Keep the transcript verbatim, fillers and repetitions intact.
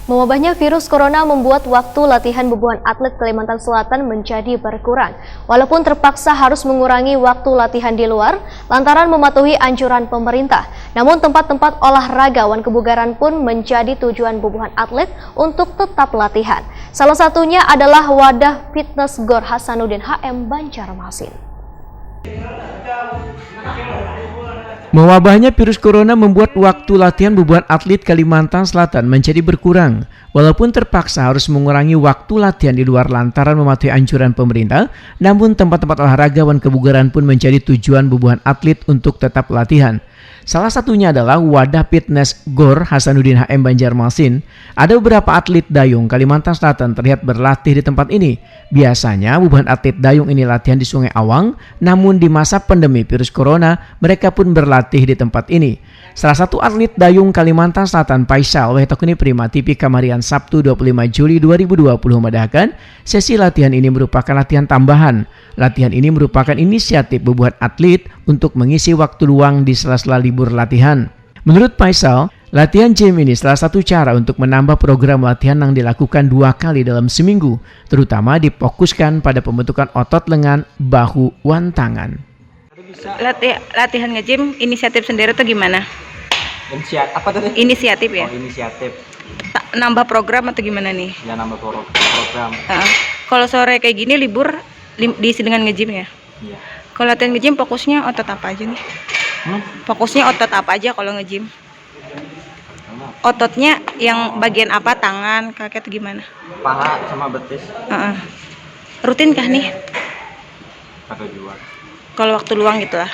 Mewabahnya virus corona membuat waktu latihan bubuhan atlet Kalimantan Selatan menjadi berkurang. Walaupun terpaksa harus mengurangi waktu latihan di luar lantaran mematuhi anjuran pemerintah, namun tempat-tempat olahraga wan kebugaran pun menjadi tujuan bubuhan atlet untuk tetap latihan. Salah satunya adalah wadah fitness Gor Hasanuddin H M Banjarmasin. Mewabahnya virus corona membuat waktu latihan bubuhan atlet Kalimantan Selatan menjadi berkurang. Walaupun terpaksa harus mengurangi waktu latihan di luar lantaran mematuhi anjuran pemerintah, namun tempat-tempat olahraga wan kebugaran pun menjadi tujuan bubuhan atlet untuk tetap latihan. Salah satunya adalah wadah fitness Gor Hasanuddin H M Banjarmasin. Ada beberapa atlet dayung Kalimantan Selatan terlihat berlatih di tempat ini. Biasanya, bubuhan atlet dayung ini latihan di Sungai Awang, namun di masa pandemi virus corona, mereka pun berlatih di tempat ini. Salah satu atlet dayung Kalimantan Selatan, Paisal Wahid Takuni Prima T V Kamarian Sabtu dua puluh lima Juli dua ribu dua puluh madahkan, sesi latihan ini merupakan latihan tambahan. Latihan ini merupakan inisiatif bubuhan atlet untuk mengisi waktu luang di sela-sela libur latihan. Menurut Paisal, latihan gym ini salah satu cara untuk menambah program latihan yang dilakukan dua kali dalam seminggu, terutama difokuskan pada pembentukan otot lengan, bahu, wan tangan. Lati latihan nge-gym inisiatif sendiri tuh gimana? Inisiat apa tadi? Inisiatif ya. Oh, inisiatif. Ta- Nambah program atau gimana nih? Ya nambah pro- program. Heeh. Kalau sore kayak gini libur lim- diisi dengan nge-gym ya. Iya. Kalau latihan nge-gym fokusnya otot apa aja nih? Hmm? Fokusnya otot apa aja kalau nge-gym? Sama Ototnya yang bagian apa? Tangan, kaki atau gimana? Paha sama betis Heeh. Rutin kah nih? Atau dua. Kalau waktu luang gitu lah.